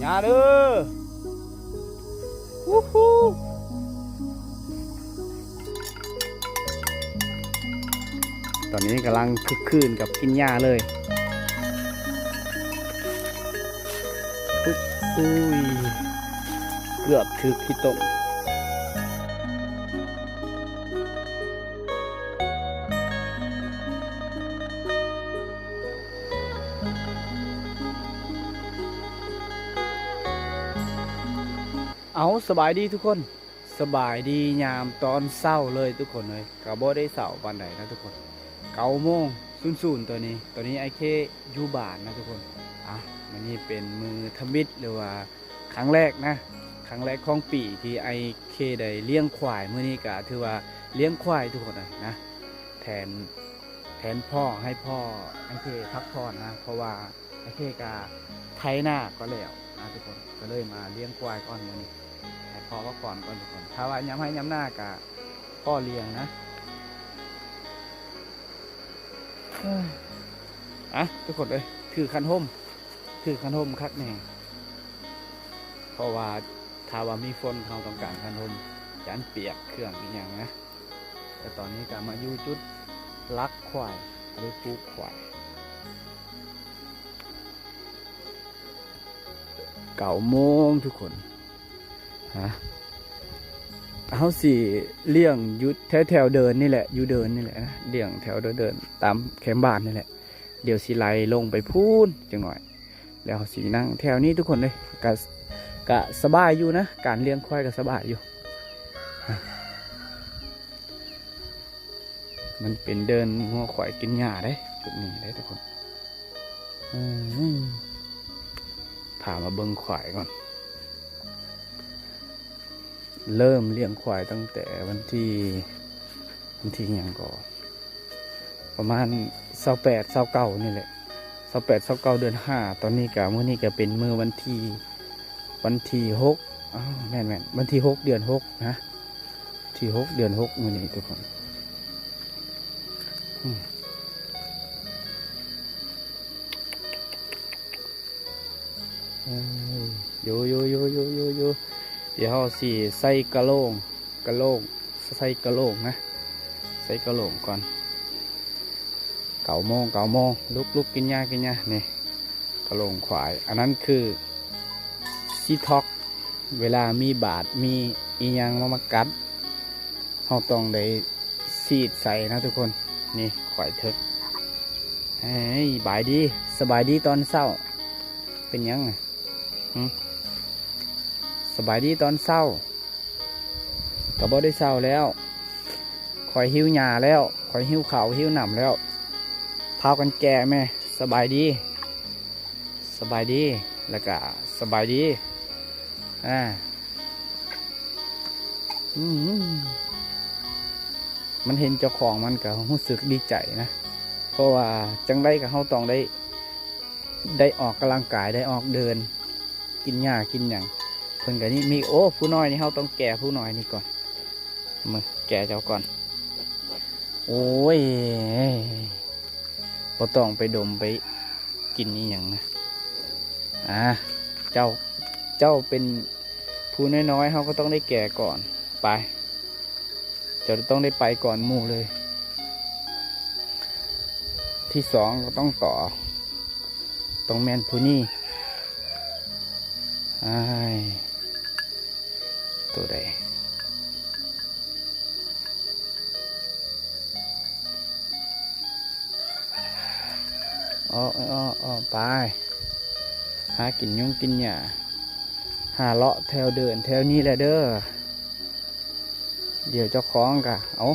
ມາເດີ ວູ່ຮູ້ ຕອນນີ້ກຳລັງຄຶກຄື້ນກັບກິນຫຍ້າເລີຍ. ອຸ້ຍ ເກືອບຖືກຂີ້ຕົມ. ເອົາ ສະບາຍດີທຸກຄົນ ສະບາຍດີຍາມຕອນເຊົ້າເລີຍທຸກຄົນເອີຍ. ກໍບໍ່ໄດ້ເຊົ້າປານໃດນະທຸກຄົນ ເກົ້າໂມງສູນໆ ຕອນນີ້ ຕອນນີ້ອ້າຍເຄຢູ່ບ້ານນະທຸກຄົນ. ອ່ະ ມື້ນີ້ເປັນມື້ທຳອິດ ຫຼືວ່າຄັ້ງແລກນະ ຄັ້ງແລກຂອງປີທີ່ອ້າຍເຄໄດ້ລ້ຽງຄວາຍ. ມື້ນີ້ກໍຖືວ່າລ້ຽງຄວາຍທຸກຄົນເອີຍນະ ແທນ ແທນພໍ່ ໃຫ້ພໍ່ອ້າຍເຄພັກຜ່ອນນະ ເພາະວ່າ ໂອເຄ ກະໄຖນາກໍແລ້ວນະທຸກຄົນ ກໍເລີຍມາລ້ຽງຄວາຍກ່ອນມື້ນີ້ ໃຫ້ພໍ່ພັກຜ່ອນກ່ອນທຸກຄົນ. ຖ້າວ່າຍາມໄຮ່ຍາມນາກະພໍລ້ຽງນະ. ເອີຍ ອ່ະ ທຸກຄົນເອີຍ ຖືຄັນຮົ່ມ ຖືຄັນຮົ່ມຄັກແນ່ ເພາະວ່າຖ້າວ່າມີຝົນ ເຮົາຕ້ອງການຄັນຮົ່ມ ຢ້ານປຽກເຄື່ອງອີ່ຫຍັງນະ. ແຕ່ຕອນນີ້ກໍມາຢູ່ຈຸດລັກຄວາຍ ຫຼື ປູກຄວາຍ. ເກົ້າໂມງທຸກຄົນ ຮະ ເຮົາຊິລ້ຽງຢູ່ແຖວໆເດີ່ນນີ້ແຫຼະ ຢູ່ເດີ່ນນີ້ແຫຼະນະ ລ້ຽງແຖວເດີ່ນຕາມແຄມບ້ານນີ້ແຫຼະ. ດຽວຊິໄລ່ລົງໄປພຸ້ນຈັກໜ້ອຍ ແລ້ວເຮົາຊິນັ່ງແຖວນີ້ທຸກຄົນເອີຍ. ກະ ກະສະບາຍຢູ່ນະ ການລ້ຽງຄວາຍກະສະບາຍຢູ່. ມັນເປັນເດີ່ນງົວຄວາຍກິນຫຍ້າເດ້ ຈຸດນີ້ເດ້ທຸກຄົນ. ອືມ ພາມາເບິ່ງຄວາຍກ່ອນ. ເລີ່ມລ້ຽງຄວາຍຕັ້ງແຕ່ວັນທີ ວັນທີຫຍັງກໍ ປະມານຊາວແປດ ຊາວເກົ້ານີ້ແຫຼະ ຊາວແປດ ຊາວເກົ້າ ເດືອນຫ້າ. ຕອນນີ້ກະ ມື້ນີ້ກະເປັນມື້ວັນທີ ວັນທີຫົກ ອ້າວ ແມ່ນໆ ວັນທີຫົກ ເດືອນຫົກນະ ທີຫົກ ເດືອນຫົກ ມື້ນີ້ທຸກຄົນ. ອືມ ເອີຍ ໂຢ ໂຢ ດຽວເຮົາຊິໃສ່ກະໂຫຼງ ກະໂຫຼງ ໃສ່ກະໂຫຼງນະ ໃສ່ກະໂຫຼງກ່ອນ. ເກົ້າໂມງ ເກົ້າໂມງ ລຸກ ລຸກ ກິນຫຍ້າ ກິນຫຍ້າ. ນີ້ ກະໂຫຼງຄວາຍ ອັນນັ້ນຄືຊີທັອກ ເວລາມີບາດ ມີອີ່ຫຍັງມາ ມາກັດ ເຮົາຕ້ອງໄດ້ສີດໃສ່ນະທຸກຄົນ. ນີ້ ຄວາຍເຖິກ. ເອີຍ ບາຍດີ ສະບາຍດີຕອນເຊົ້າ. ເປັນຫຍັງນະ? ຫຶ? ສະບາຍດີຕອນເຊົ້າ. ກໍບໍ່ໄດ້ເຊົ້າແລ້ວ ຂ້ອຍຫິວຫຍ້າແລ້ວ ຂ້ອຍຫິວເຂົ້າຫິວນ້ຳແລ້ວ ພາກັນແກ່ແມ້. ສະບາຍດີ ສະບາຍດີ ແລ້ວກະສະບາຍດີ. ອາ ອືມ ມັນເຫັນເຈົ້າຂອງມັນກໍຮູ້ສຶກດີໃຈນະ ເພາະວ່າຈັ່ງໃດກໍເຮົາຕ້ອງໄດ້ ໄດ້ອອກກຳລັງກາຍ ໄດ້ອອກເດີນ ກິນຫຍ້າກິນຫຍັງ. ເພິ່ນກໍນີ້ມີ ໂອ້ ຜູ້ນ້ອຍນີ້ ເຮົາຕ້ອງແກ່ຜູ້ນ້ອຍນີ້ກ່ອນ. ມາແກ່ເຈົ້າກ່ອນ. ໂອ້ຍ ບໍ່ຕ້ອງໄປດົມໄປກິນອີ່ຫຍັງນະ. ອາ ເຈົ້າ ເຈົ້າເປັນຜູ້ນ້ອຍໆ ເຮົາກໍຕ້ອງໄດ້ແກ່ກ່ອນ. ໄປ ເຈົ້າຕ້ອງໄດ້ໄປກ່ອນໝູ່ເລີຍ. ທີສອງກໍຕ້ອງຕໍ່ ຕ້ອງແມ່ນຜູ້ນີ້. ອ້າຍ ໂຕໃດ? ເອາະ ເອາະ ເອາະ ໄປ ຫາກິນຍຸງກິນຫຍ້າ ຫາເລາະແຖວເດີ່ນແຖວນີ້ແຫຼະເດີ. ດຽວເຈົ້າຂອງກະ ເອົາ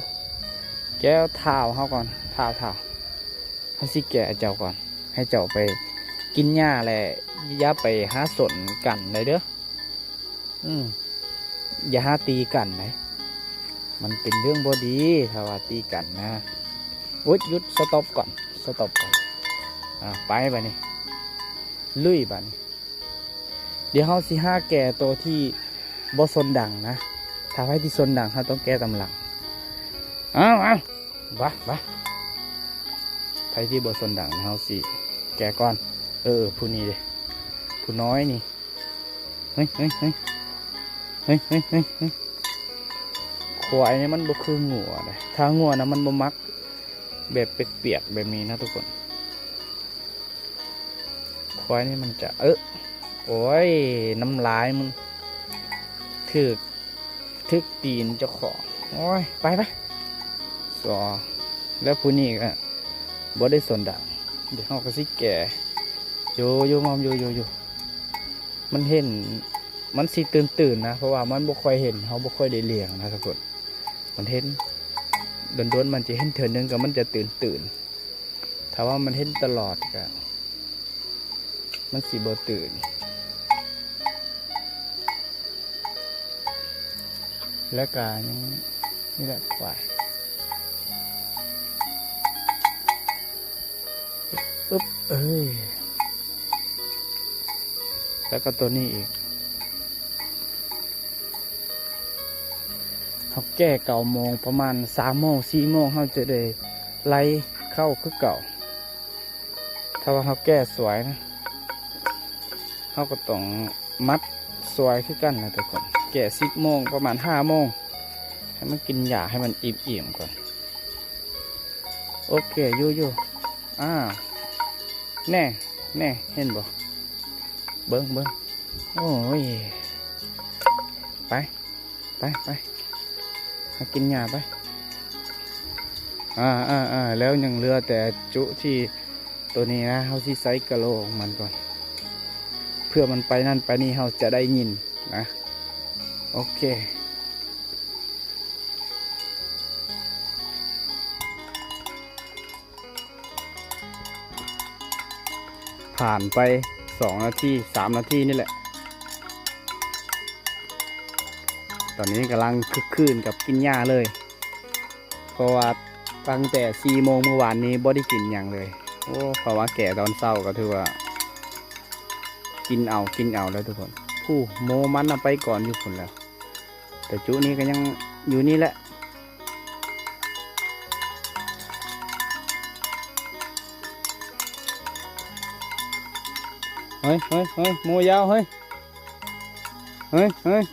ແກ່ທ້າວເຮົາກ່ອນ ທ້າວ ທ້າວ ເຮົາຊິແກ່ເຈົ້າກ່ອນ ໃຫ້ເຈົ້າໄປກິນຫຍ້າແຫຼະ ຢ່າໄປຫາສົນກັນໄດ໋ເດີ. ອືມ ຢ່າຫາຕີກັນໄດ໋ ມັນເປັນເລື່ອງບໍ່ດີ ຖ້າວ່າຕີກັນນະ. ໂອ້ຍ ຢຸດ ສະຕັອບກ່ອນ ສະຕັອບກ່ອນ. ອາ ໄປບາດນີ້ ລຸຍບາດນີ້. ດຽວເຮົາຊິຫາແກ່ໂຕທີ່ບໍ່ຊົນດັງນະ ຖ້າໃຜທີ່ຊົນດັງ ເຮົາຕ້ອງແກ່ຕາມຫຼັງ. ເອົາ ເອົາ ວະ ວະ ໃຜທີ່ບໍ່ຊົນດັງ ເຮົາຊິແກ່ກ່ອນ. ເອີ ຜູ້ນີ້ເດ ຜູ້ນ້ອຍນີ້ ເຮີ້ຍ ເຮີ້ຍ ເຮີ້ຍ ເຮີ້ຍ ເຮີ້ຍ ເຮີ້ຍ ເຮີ້ຍ ຄວາຍນີ້ມັນບໍ່ຄືງົວເດ້. ຖ້າງົວນະມັນບໍ່ມັກແບບປຽກໆແບບນີ້ນະທຸກຄົນ. ຄວາຍນີ້ມັນຈະ ເອີ ໂອ້ຍ ນ້ຳລາຍມັນຖືກ ຖືກຕີນເຈົ້າຂອງ. ໂອ້ຍ ໄປ ໄປ ສອ ແລ້ວຜູ້ນີ້ກໍບໍ່ໄດ້ສົນດາກ. ດຽວເຮົາກໍຊິແກ່ ຢູ່ ຢູ່ ມອມ ຢູ່ ຢູ່ ຢູ່. ມັນເຫັນ ມັນຊິຕື່ນໆນະ ເພາະວ່າມັນບໍ່ຄ່ອຍເຫັນ ເຮົາບໍ່ຄ່ອຍໄດ້ລ້ຽງນະທຸກຄົນ. ມັນເຫັນ ດົນໆມັນຈະເຫັນເທື່ອໜຶ່ງ ກໍມັນຈະຕື່ນໆ. ຖ້າວ່າມັນເຫັນຕະຫຼອດ ກໍມັນຊິບໍ່ຕື່ນ. ແລ້ວກະຍັງ ນີ້ແຫຼະ ຄວາຍ ອຶບ ເອີຍ ແລ້ວກໍຕົວນີ້ອີກ. ເຮົາແກ່ເກົ້າໂມງ ປະມານສາມໂມງ ສີ່ໂມງ ເຮົາຈະໄດ້ໄລ່ເຂົ້າຄືເກົ່າ. ຖ້າວ່າເຮົາແກ່ສວຍນະ ເຮົາກໍຕ້ອງມັດສວຍຄືກັນນະທຸກຄົນ. ແກ່ສິບໂມງ ປະມານຫ້າໂມງ ໃຫ້ມັນກິນຫຍ້າໃຫ້ມັນອີ່ມໆກ່ອນ. ໂອເຄ ຢູ່ໆ ອ້າວ ແນ່ ແນ່ ເຫັນບໍ່? ເບິ່ງ ເບິ່ງ ໂອ້ຍ ໄປ ໄປ ໄປ ຫາກິນຫຍ້າໄປ. ອາ ອາ ອາ ແລ້ວຍັງເຫຼືອແຕ່ຈຸທີ່ໂຕນີ້ນະ ເຮົາຊິໃສ່ກະໂຫຼກມັນກ່ອນ ເພື່ອມັນໄປນັ້ນໄປນີ້ ເຮົາຈະໄດ້ຍິນນະ. ໂອເຄ ຜ່ານໄປສອງນາທີ ສາມນາທີນີ້ແຫຼະ ຕອນນີ້ກຳລັງຄຶກຄື້ນກັບກິນຫຍ້າເລີຍ ເພາະວ່າຕັ້ງແຕ່ສີ່ໂມງມື້ວານນີ້ບໍ່ໄດ້ກິນຫຍັງເລີຍ. ໂອ້ ເພາະວ່າແກ່ຕອນເຊົ້າກໍຖືວ່າກິນເອົາ ກິນເອົາແລ້ວທຸກຄົນ. ຜູ້ໂມມັນນະໄປກ່ອນຢູ່ພຸ້ນແລ້ວ ແຕ່ຈຸນີ້ກໍຍັງຢູ່ນີ້ແຫຼະ. ເຮີ້ຍ ເຮີ້ຍ ເຮີ້ຍ ໂມຍາວ ເຮີ້ຍ ເຮີ້ຍ ເຮີ້ຍ.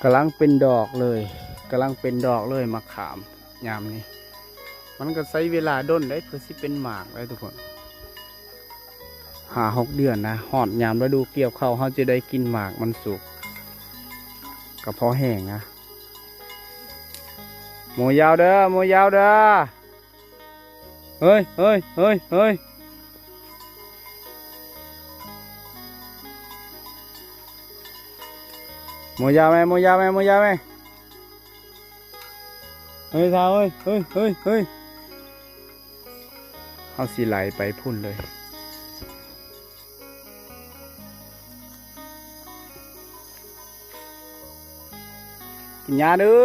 ກຳລັງເປັນດອກເລີຍ ກຳລັງເປັນດອກເລີຍ ໝາກຂາມຍາມນີ້. ມັນກໍໃຊ້ເວລາດົນໄດ໋ ເພື່ອຊິເປັນໝາກໄດ໋ທຸກຄົນ ຫ້າຫົກເດືອນນະ. ຮອດຍາມລະດູກ່ຽວເຂົ້າ ເຮົາຈະໄດ້ກິນໝາກມັນສຸກ ກໍພໍແຫ້ງນະ. ໂມຍາວເດີ ໂມຍາວເດີ. ເຮີ້ຍ ເຮີ້ຍ ເຮີ້ຍ ເຮີ້ຍ ໂມຍາວແມ່ ໂມຍາວແມ່ ໂມຍາວແມ່. ເຮີ້ຍ ທ້າວເອີຍ ເຮີ້ຍ ເຮີ້ຍ ເຮີ້ຍ. ເຮົາຊິໄຫຼໄປພຸ້ນເລີຍ. ກິນຫຍ້າເດີ.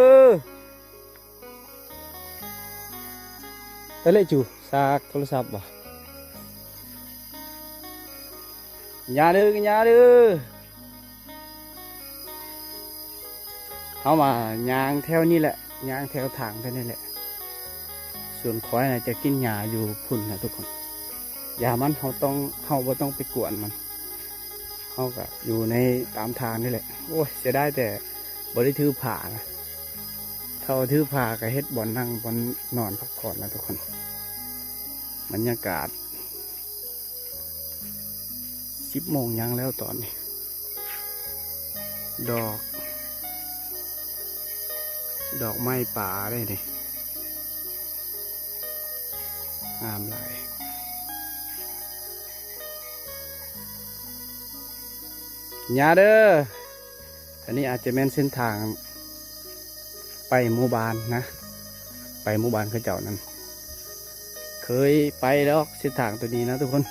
ໄປເລີຍຈູ ສາກໂທລະສັບບໍ່? ກິນຫຍ້າເດີ ກິນຫຍ້າເດີ. ເຮົາມາຍ່າງແຖວນີ້ແຫຼະ ຍ່າງແຖວທາງແຖວນີ້ແຫຼະ. ສ່ວນຂ້ອຍນະຈະກິນຫຍ້າຢູ່ພຸ້ນນະທຸກຄົນ. ຢ່າມັນ ເຮົາຕ້ອງ ເຮົາບໍ່ຕ້ອງໄປກວນມັນ. ເຮົາກະຢູ່ໃນຕາມທາງນີ້ແຫຼະ. ໂອ້ຍ ເສຍດາຍແຕ່ບໍ່ໄດ້ຖືຜ້ານະ. ຖ້າວ່າຖືຜ້າກະເຮັດບ່ອນນັ່ງບ່ອນນອນພັກຜ່ອນນະທຸກຄົນ. ບັນຍາກາດ ສິບໂມງຍັງແລ້ວຕອນນີ້. ດອກ ດອກໄມ້ປ່າເດ້ນີ້ ງາມຫຼາຍ. ຫຍ້າເດີ. ອັນນີ້ອາດຈະແມ່ນເສັ້ນທາງ ໄປໝູ່ບ້ານນະ ໄປໝູ່ບ້ານເຂົາເຈົ້ານັ້ນ ເຄີຍໄປດອກເສັ້ນທາງໂຕນີ້ນະທຸກຄົນ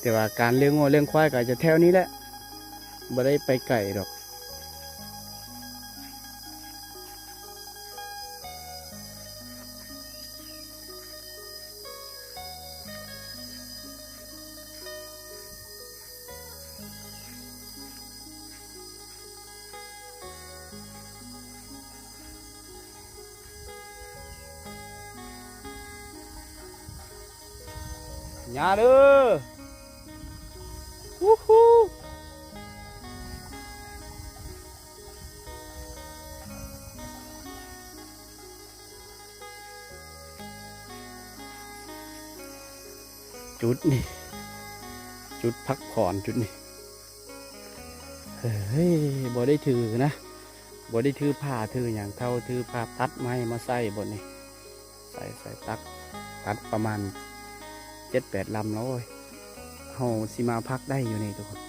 ແຕ່ວ່າການລ້ຽງງົວລ້ຽງຄວາຍກໍອາດຈະແຖວນີ້ແຫຼະ ບໍ່ໄດ້ໄປໄກດອກ. ຫຍ້າເດີ ອູ້ຫູ. ຈຸດນີ້ ຈຸດພັກຜ່ອນຈຸດນີ້ ເຮີ້ຍ ບໍ່ໄດ້ຖືນະ ບໍ່ໄດ້ຖືຜ້າຖືຫຍັງ ເທົ່າຖືຜ້າຕັດໄມ້ມາໃສ່ບ່ອນນີ້ ໃສ່ ໃສ່ ຕັດ ຕັດປະມານເຈັດແປດລຳແລ້ວ ໂອ້ຍ ເຮົາຊິມາພັກໄດ້ຢູ່ນີ້ທຸກຄົນ.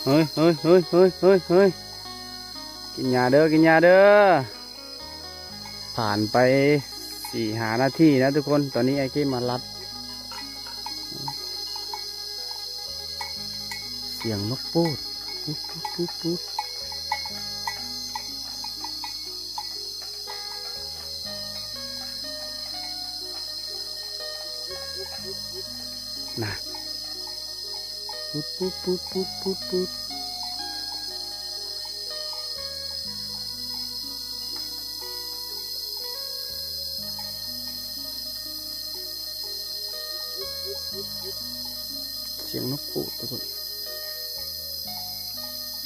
ເຮີ້ຍ ເຮີ້ຍ ເຮີ້ຍ ເຮີ້ຍ ເຮີ້ຍ ເຮີ້ຍ ກິນຫຍ້າເດີ ກິນຫຍ້າເດີ. ຜ່ານໄປສີ່ຫ້ານາທີນະທຸກຄົນ ຕອນນີ້ອ້າຍເຄມາລັດ ສຽງນົກປູດ ປູດ ປູດ ປູດ ປູດ. ນະ ປູດ ປູດ ປູດ ປູດ ປູດ ປູດ. ສຽງນົກປູດທຸກຄົນ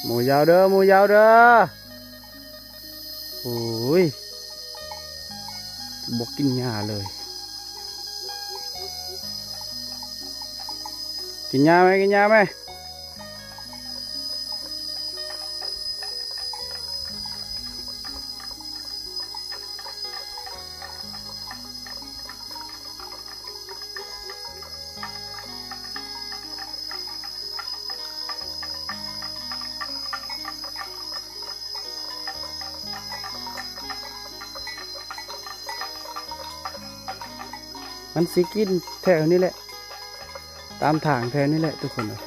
ໝູ່ຍາວເດີ ໝູ່ຍາວເດີ. ໂອ້ຍ ບໍ່ກິນຫຍ້າເລີຍ ກິນຫຍ້າແມ ກິນຫຍ້າແມ. ມັນຊິກິນແຖວນີ້ແຫຼະ ຕາມທາງແຖວນີ້ແຫຼະທຸກຄົນເອີຍ.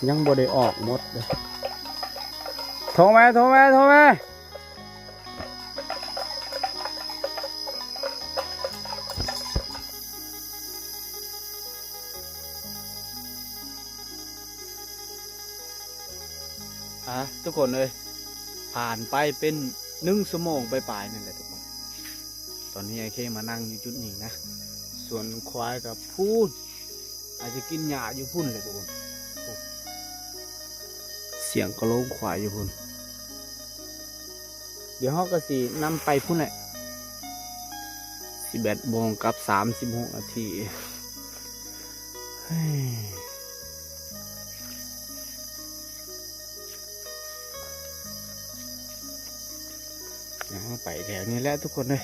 ຍັງບໍ່ໄດ້ອອກໝົດເດ້ ໂທແມ່ ໂທແມ່ ໂທແມ່. ອ່າ ທຸກຄົນເອີຍ ຜ່ານໄປເປັນໜຶ່ງຊົ່ວໂມງປາຍໆ ນີ້ແຫຼະທຸກຄົນ ຕອນນີ້ອ້າຍເຄມານັ່ງຢູ່ຈຸດນີ້ນະ ສ່ວນຄວາຍກໍພຸ້ນ ອາດຈະກິນຫຍ້າຢູ່ພຸ້ນແຫຼະທຸກຄົນ ສຽງກະໂຫຼງຄວາຍຢູ່ພຸ້ນ. ດຽວເຮົາກໍຊິນຳໄປພຸ້ນແຫຼະ ສິບເອັດໂມງກັບສາມສິບຫົກນາທີ ເຮີ້ຍ ເຮົາໄປແຖວນີ້ແຫຼະທຸກຄົນເອີຍ.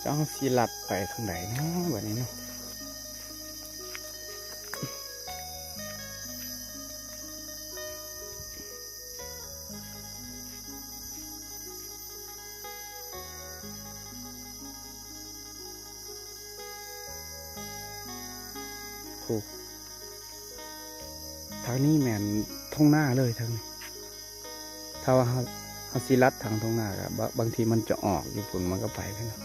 ເຈົ້າຊິລັດໄປທາງໃດເນາະ ບັດນີ້ເນາະ? ໂອ້ ທາງນີ້ແມ່ນທົ່ງນາເລີຍທາງນີ້ ຖ້າວ່າເຮົາ ເຮົາຊິລັດທາງທົ່ງນາກໍ ບາ- ບາງທີມັນຈະອອກຢູ່ພຸ້ນ ມັນກໍໄປແລ້ວເນາະ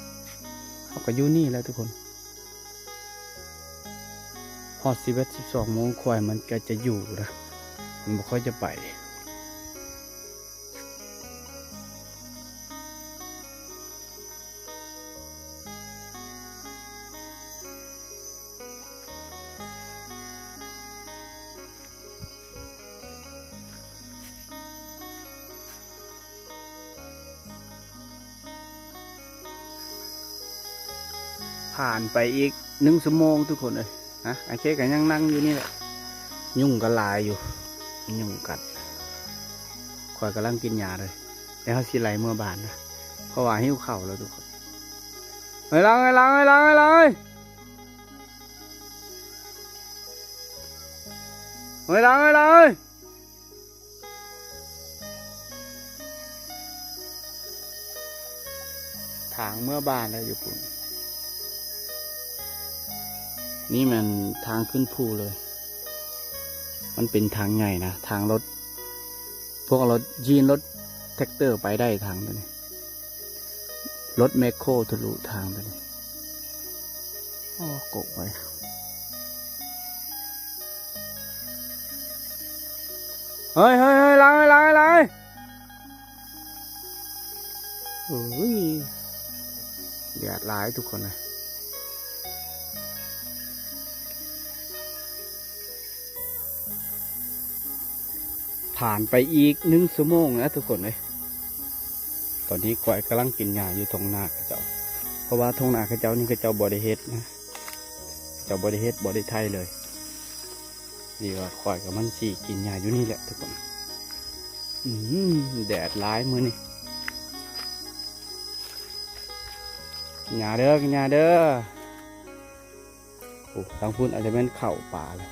ເຮົາກໍຢູ່ນີ້ແຫຼະທຸກຄົນ. ຮອດສິບເອັດ ສິບສອງໂມງ ຄວາຍມັນກໍຈະຢູ່ນະ ມັນບໍ່ຄ່ອຍຈະໄປ. ຜ່ານໄປອີກໜຶ່ງຊົ່ວໂມງທຸກຄົນເອີຍ. ຮະ ອ້າຍເຄກະຍັງນັ່ງຢູ່ນີ້ແຫຼະ. ຍຸງກໍຫຼາຍຢູ່ ຍຸງກັດ. ຂ້ອຍກຳລັງກິນຫຍ້າເລີຍ ແຕ່ເຮົາຊິໄລ່ເມືອບ້ານນະ ເພາະວ່າຫິວເຂົ້າແລ້ວທຸກຄົນ. ເຮີ້ຍ ຫຼັງ ເຮີ້ຍ ຫຼັງ ເຮີ້ຍ ຫຼັງ ເຮີ້ຍ ຫຼັງ ເຮີ້ຍ ເຮີ້ຍ ຫຼັງ ເຮີ້ຍ ຫຼັງ ເຮີ້ຍ. ທາງເມືອບ້ານແລ້ວຢູ່ພຸ້ນ. ນີ້ແມ່ນທາງຂຶ້ນພູເລີຍ. ມັນເປັນທາງໃຫຍ່ນະ ທາງລົດ ພວກລົດຢີນ ລົດແທັກເຕີໄປໄດ້ທາງໂຕນີ້. ລົດແມັກໂຄທະລຸທາງໂຕນີ້. ໂອ້ ກົກໄວ້. ເຮີ້ຍ ເຮີ້ຍ ເຮີ້ຍ ຫຼັງ ເຮີ້ຍ ຫຼັງ ເຮີ້ຍ ຫຼັງ. ໂອ້ຍ ແດດຫຼາຍທຸກຄົນເອີຍ. ຜ່ານໄປອີກໜຶ່ງຊົ່ວໂມງນະທຸກຄົນເອີຍ. ຕອນນີ້ຂ້ອຍກຳລັງກິນຫຍ້າຢູ່ທົ່ງນາເຂົາເຈົ້າ ເພາະວ່າທົ່ງນາເຂົາເຈົ້ານີ້ ເຂົາເຈົ້າບໍ່ໄດ້ເຮັດນະ ເຂົາເຈົ້າບໍ່ໄດ້ເຮັດ ບໍ່ໄດ້ໄຖເລີຍ. ນີ້ວ່າຂ້ອຍກັບມັນຊິກິນຫຍ້າຢູ່ນີ້ແຫຼະທຸກຄົນ. ອືມ ແດດຫຼາຍມື້ນີ້. ກິນຫຍ້າເດີ ກິນຫຍ້າເດີ. ໂອ້ ທາງພຸ້ນອາດຈະແມ່ນເຂົ້າປ່າແລ້ວ.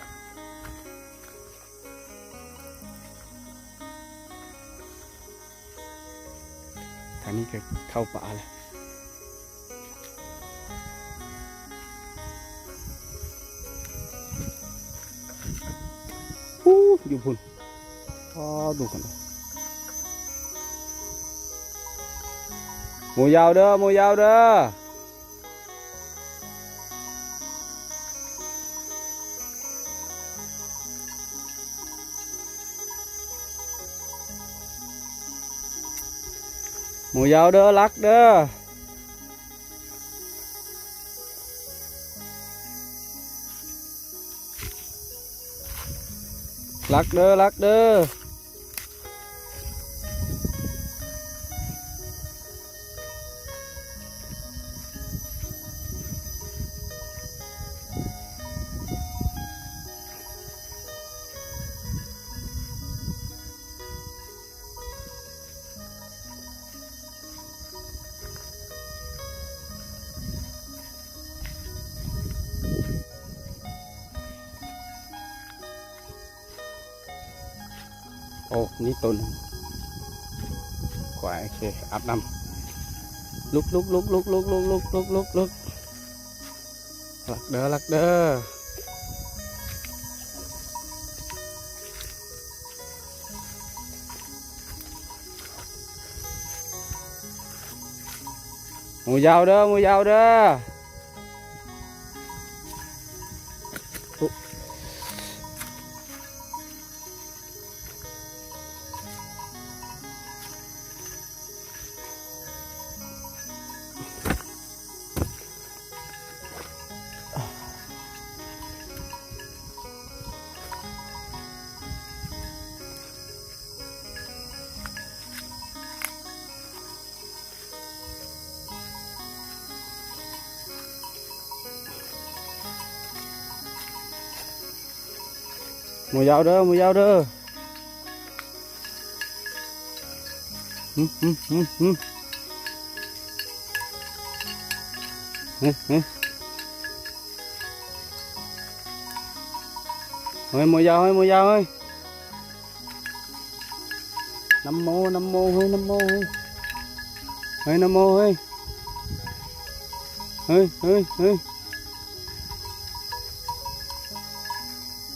ທາງນີ້ກໍເຂົ້າປ່າແລ້ວ. ອູ້ ຢູ່ພຸ້ນ. ອໍ ດູກັນ. ໝູຍາວເດີ ໝູຍາວເດີ. ໝູຍາວເດີ ຫຼັກເດີ. ຫຼັກເດີ ຫຼັກເດີ. ໂອ້ ນີ້ຕົນ ຄວາຍ ໂອເຄ ອາບນ້ຳ ລຸກ ລຸກ ລຸກ ລຸກ ລຸກ ລຸກ ລຸກ ລຸກ ລຸກ ລຸກ ຫຼັກເດີ ຫຼັກເດີ. ໝູຍາວເດີ ໝູຍາວເດີ. ໝູຍາວເດີ ໝູຍາວເດີ. ຫຶ ຫຶ ຫຶ ຫຶ ຫຶ ຫື ເຮີ້ຍ ໝູຍາວ ເຮີ້ຍ ໝູຍາວ ເຮີ້ຍ. ນຳໂມ ນຳໂມ ເຮີ້ຍ ນຳໂມ ເຮີ້ຍ ເຮີ້ຍ ນຳໂມ ເຮີ້ຍ ເຮີ້ຍ ເຮີ້ຍ ເຮີ້ຍ.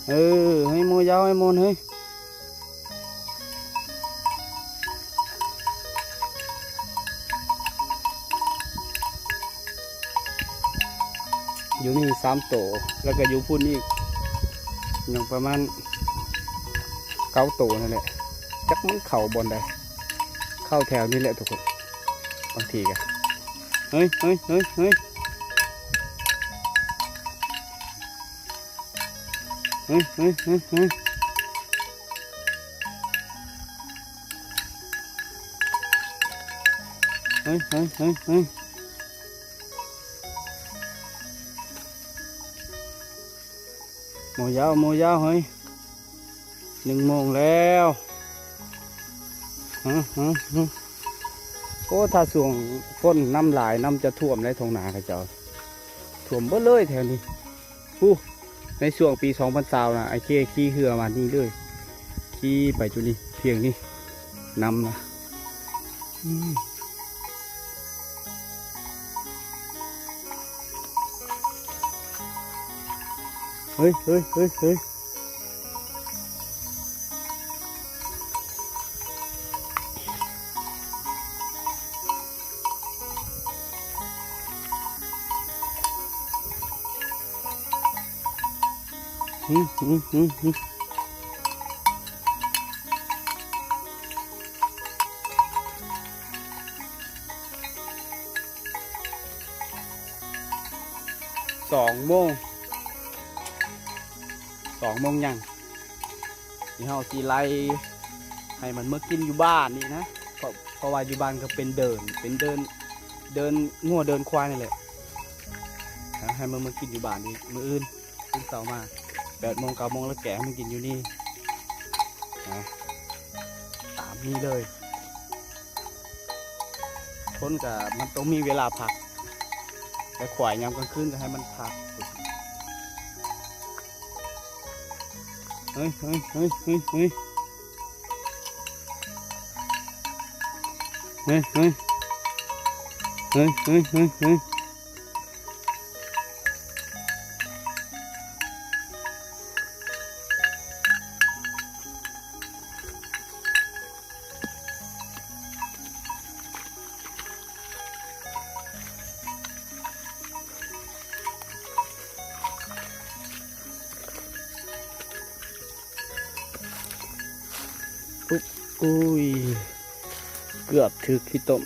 ເອີ ເຮີ້ຍ ໝູຍາວ ເຮີ້ຍ ໝູນ ເຮີ້ຍ. ຢູ່ນີ້ສາມໂຕ ແລ້ວກໍຢູ່ພຸ້ນອີກ ຍັງປະມານເກົ້າໂຕນັ້ນແຫຼະ. ຈັກມັນເຂົ້າບ່ອນໃດ ເຂົ້າແຖວນີ້ແຫຼະທຸກຄົນ. ບາງທີກໍ ເຮີ້ຍ ເຮີ້ຍ ເຮີ້ຍ ເຮີ້ຍ ເຮີ້ຍ ເຮີ້ຍ ເຮີ້ຍ ເຮີ້ຍ ເຮີ້ຍ ເຮີ້ຍ ເຮີ້ຍ. ໝໍຍາວ ໝໍຍາວເຮີ້ຍ ໜຶ່ງໂມງແລ້ວ. ຮະ ຮະ ຮະ ໂອ້ ຖ້າຊ່ວງຝົນນ້ຳຫຼາຍ ນ້ຳຈະຖ້ວມໃນທົ່ງນາເຂົາເຈົ້າ ຖ້ວມເບິດເລີຍແຖວນີ້. ຜູ້ ໃນຊ່ວງປີສອງພັນຊາວນະ ອ້າຍເຄຂີ່ເຮືອມານີ້ເລີຍ ຂີ່ໄປຈຸນີ້ ພຽງນີ້ ນ້ຳນະ ອືມ ເຮີ້ຍ ເຮີ້ຍ ເຮີ້ຍ ເຮີ້ຍ. ສອງໂມງ ສອງໂມງຍັງ ທີ່ເຮົາຊິໄລ່ໃຫ້ມັນມາກິນຢູ່ບ້ານນີ້ນະ ເພາະ ເພາະວ່າຢູ່ບ້ານກໍເປັນເດີ່ນ ເປັນເດີ່ນ ເດີ່ນງົວເດີ່ນຄວາຍນີ້ແຫຼະ ໃຫ້ມັນມາກິນຢູ່ບ້ານອີກມື້ອື່ນ ຕື່ນເຊົ້າມາແປດໂມງ ເກົ້າໂມງ ແລ້ວແກະໃຫ້ມັນກິນຢູ່ນີ້ນະ ຕາມນີ້ເລີຍ. ຄົນກະມັນຕ້ອງມີເວລາພັກ ແລະ ຄວາຍຍາມກາງຄືນກໍໃຫ້ມັນພັກ. ເຮີ້ຍ ເຮີ້ຍ ເຮີ້ຍ ເຮີ້ຍ ເຮີ້ຍ ເຮີ້ຍ ເຮີ້ຍ ເຮີ້ຍ ເຮີ້ຍ ເຮີ້ຍ ເຮີ້ຍ ເຮີ້ຍ. ອຸບ ອຸ້ຍ ເກືອບຖືກຂີ້ຕົມ.